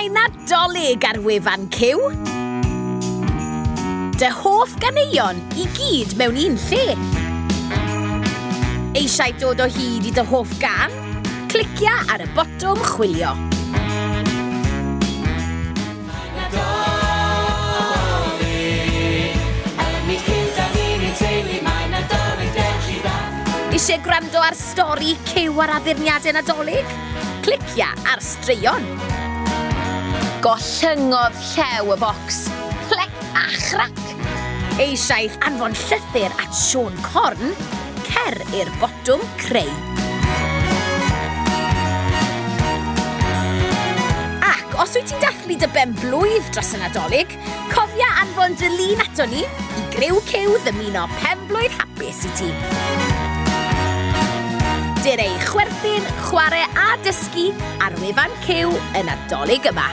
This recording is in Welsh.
Mae Nadolig ar wefan Cyw. Dy hoff ganeuon i gyd mewn un lle. Eisiau dod o hyd i dy hoff gân? Clicia ar y botwm chwilio. Eisiau gwrando ar stori Cyw ar addurniadau Nadolig? Clicia ar straeon. Gollyngodd llew y bocs. Clec a chrac! Eisiau anfon llythyr at Siôn Corn? Cer i'r botwm creu. Ac os wyt ti'n dathlu dy ben-blwydd dros y Nadolig, cofia anfon dy lun ato ni i griw Cyw ddymuno pen-blwydd hapus i ti. Dere i chwerthin, chwarae a dysgu ar wefan Cyw y Nadolig yma.